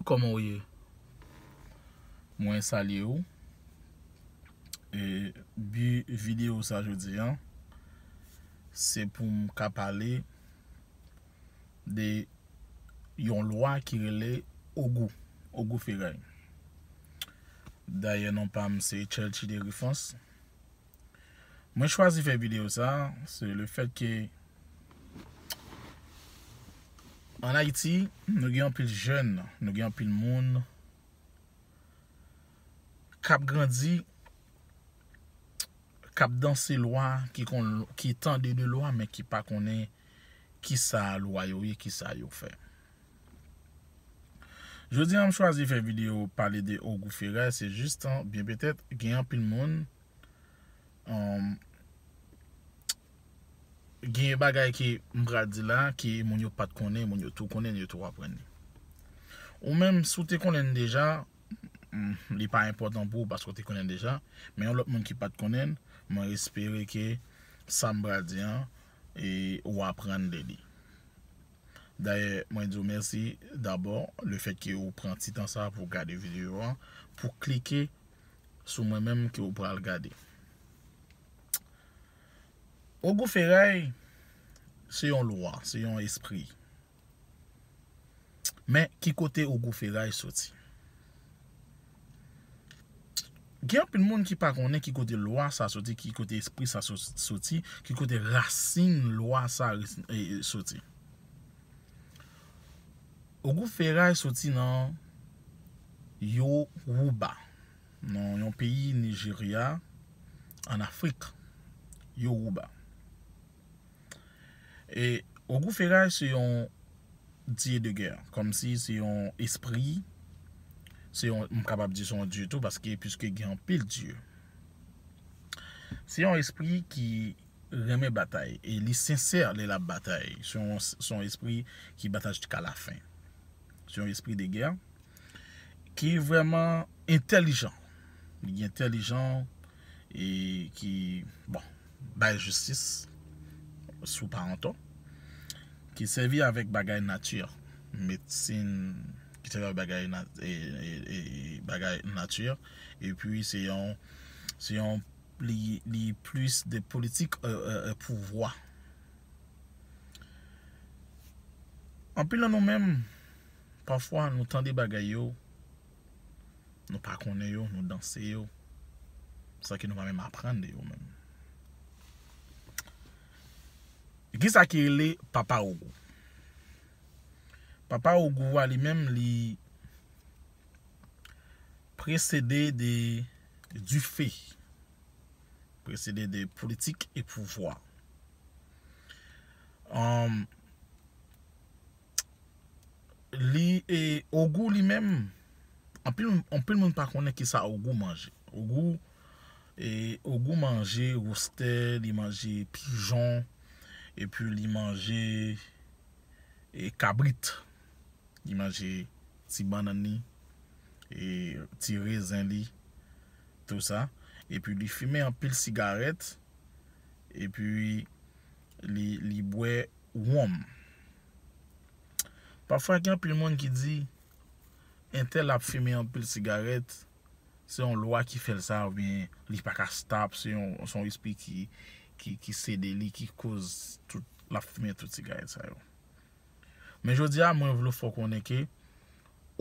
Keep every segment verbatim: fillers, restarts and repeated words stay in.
Kòman w ye? Mwen salye w. E bi videyo sa jodi a, se pou m ka pale de yon lwa ki rele Ogou, Ogou Feray. Dayè, non pa m se Churchy Derifans. Mwen chwazi fè videyo sa, se le fèt ke an Ayiti, nou gen anpil jèn, nou gen anpil moun k ap grandi, k ap danse lwa, ki konn, ki tande de lwa, men ki pa konnen kisa lwa yo ye, kisa yo fè. Jodi a, m chwazi fè videyo pale de Ogou Feray, se jis tan, byen petèt, gen anpil moun, um, gen bagay ke m pral di la, ke moun yo pa t konnen, moun yo tou konnen, yo tou aprann li. Ou menm, si w te konnen l deja, mm, li pa enpòtan pou ou paske w te konnen l deja, men yon lòt moun ki pa t konnen l, mwen espere ke sa m pral di an, e ou aprann de li. Dayè, mwen di w mèsi dabò, le fèt ke ou pran ti tan sa pou w gade videyo an, pou klike sou mwen menm ke ou pral gade. Ogou Feray, se yon lwa, se yon espri. Men, ki kote Ogou Feray soti? Gen anpil moun ki pa konnen ki kote lwa sa soti, ki kote espri sa so-, soti, ki kote rasin lwa sa res-, e, e, soti. Ogou Feray soti nan Yoruba, nan yon peyi Nijerya, an Afrik. Yoruba. E Ogou Feray se yon dye de gè, kòmsi se yon espri, se yon, m kapab di se yon dye tou, paske, piske gen anpil dye. Se yon espri ki renmen batay, e li sensè lè l ap batay. Se yon, se yon espri ki batay jiska lafen. Se yon espri de gè ki vrèman entèlijan. Li entèlijan e ki, bon, bay jistis, si w pa antò, ki sèvi avèk bagay nati, medsin, ki sèvi avèk bagay na-, e, e, e, bagay nati, epi se yon, se yon, li, li plis de politik, e, e, e, pouvwa. Anpil nan nou menm, pafwa, nou tande bagay yo, nou pa konnen yo, nou danse yo, san ke nou pa menm aprann de yo menm. Kisa ki rele Papa Ogou? Papa Ogou a li menm, li presede de dife, presede de politik e pouvwa. Um, li, e, Ogou li menm, anpil, anpil moun pa konnen kisa Ogou manje. Ogou, e, Ogou manje woustè, li manje pijon, epi li manje, e, kabrit. Li manje ti bannann li, e, ti rezen li, tou sa. Epi li fimen anpil sigarèt, epi li, li bwè wonm. Pafwa, gen anpil moun ki di, entèl ap fimen anpil sigarèt, se yon lwa ki fè l sa, oubyen li pa ka stop, se yon, se yon espri ki, ki, ki sede li, ki koz tout, l ap fimen tout sigarèt sa yo. Men jodi a, mwen vle fè w konnen ke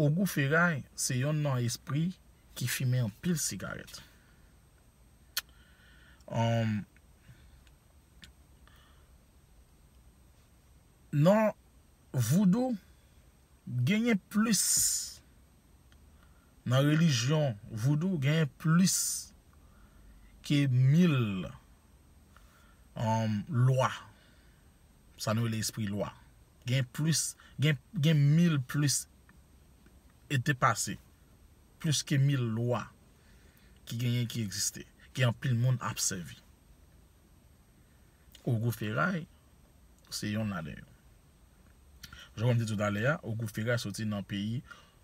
Ogou Feray se yonn nan espri ki fimen anpil sigarèt. Um, nan voudou, genyen plis, nan relijyon voudou, genyen plis ke mil, um, lwa. Sa nou rele espri lwa. Gen plis, gen, gen mil plis e te pase. Plis ke mil lwa ki genyen, ki egziste, ke anpil moun ap sèvi. Ogou Feray se yonn ladan yo. Jan m te di w talè a, Ogou Feray soti nan peyi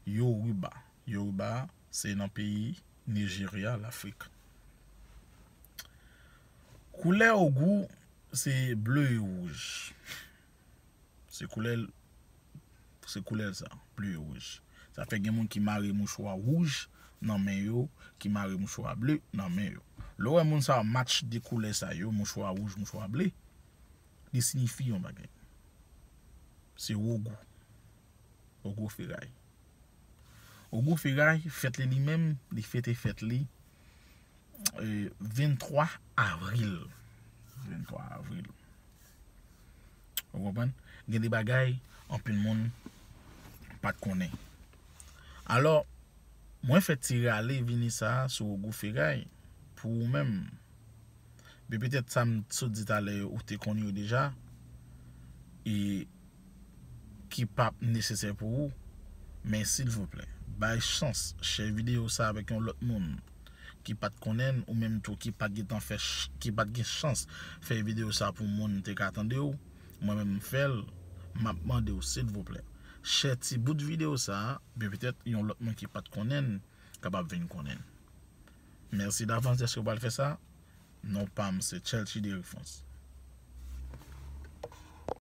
Yoruba. Yoruba se nan peyi Nijerya, Lafrik. Koulè Ogou se ble e wouj. Se koulè l, se koulè l sa, ble e wouj. Sa fè gen moun ki mare mouchwa wouj nan men yo, ki mare mouchwa ble nan men yo. Lè w wè moun sa yo match de koulè sa yo, mouchwa wouj, mouchwa ble, li siyifi yon bagay. Se Ogou. Ogou Feray. Ogou Feray, fèt li li menm, li fete fèt li eh, venntwa avril. Venntwa avril. Ou konprann? Gen de bagay anpil moun pa t konnen. Alò, mwen fè ti rale vini sa a sou Ogou Feray pou ou menm. Men petèt sa m sot di talè yo, ou te konn yo deja. E ki p ap nesesè pou ou. Men silvouplè, bay chans, share videyo sa avèk yon lòt moun ki pa t konnen l, ou menm tou ki pa t gentan fè ch- ki pa t gen chans fè videyo sa pou moun te ka tande w. Mwen menm m fè l, m ap mande w silvouplè, share ti bout videyo sa a, men petèt yon lòt moun ki pa t konnen l kapab vin konnen l. Mèsi davans dèske w pral fè sa. Non pa m se Chelsea Derifrans.